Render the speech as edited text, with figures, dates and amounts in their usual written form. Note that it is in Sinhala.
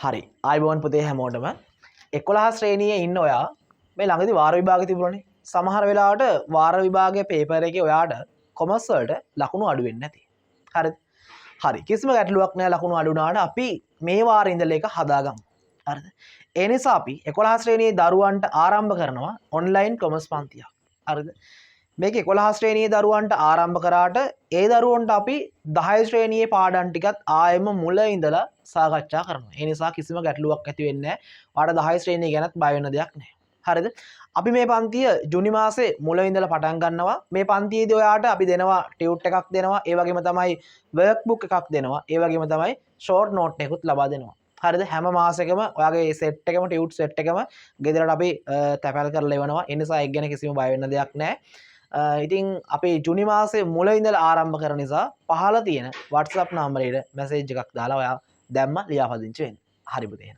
හරි, ආයුබෝවන් පුතේ හැමෝටම. 11 ශ්‍රේණියේ ඉන්න ඔයා මේ ළඟදි වාර විභාග තිබුණනේ. සමහර වෙලාවට වාර විභාගයේ පේපර් එකේ ඔයාට කොමර්ස් වලට ලකුණු අඩු වෙන්නේ නැති. හරිද? හරි, කිසිම ගැටලුවක් නෑ. ලකුණු අඩු වුණාට අපි මේ වාරේ ඉඳලා ඒක හදාගමු. හරිද? ඒ නිසා අපි 11 ශ්‍රේණියේ දරුවන්ට ආරම්භ කරනවා ඔන්ලයින් කොමර්ස් පන්තියක්. හරිද? මේක 11 ශ්‍රේණියේ දරුවන්ට ආරම්භ කරාට ඒ දරුවන්ට අපි 10 ශ්‍රේණියේ පාඩම් ටිකත් ආයෙම මුල ඉඳලා සාකච්ඡා කරනවා. ඒ නිසා කිසිම ගැටලුවක් ඇති වෙන්නේ නැහැ. ඔයාට 10 ශ්‍රේණිය ගැනත් බය වෙන්න දෙයක් නැහැ. හරිද? අපි මේ පන්තිය ජුනි මාසේ මුල ඉඳලා පටන් ගන්නවා. මේ පන්තියේදී ඔයාට අපි දෙනවා ටියුට් එකක් දෙනවා. ඒ වගේම තමයි වර්ක් බුක් එකක් දෙනවා. ඒ වගේම තමයි ෂෝට් නෝට් එකකුත් ලබා දෙනවා. හරිද? හැම මාසෙකම ඔයාගේ සෙට් එකම, ටියුට් සෙට් එකම ගෙදරට අපි තැපැල් කරලා එවනවා. ඒ නිසා ඒක ගැන කිසිම බය වෙන්න දෙයක් නැහැ. ඉතින් අපි ජුනි මාසේ මුල ඉඳලා ආරම්භ කරන නිසා පහළ තියෙන WhatsApp නම්බරයට මැසේජ් එකක් දාලා ඔයා දැම්ම ලියාපදිංචි වෙන්න. හරි පුතේ.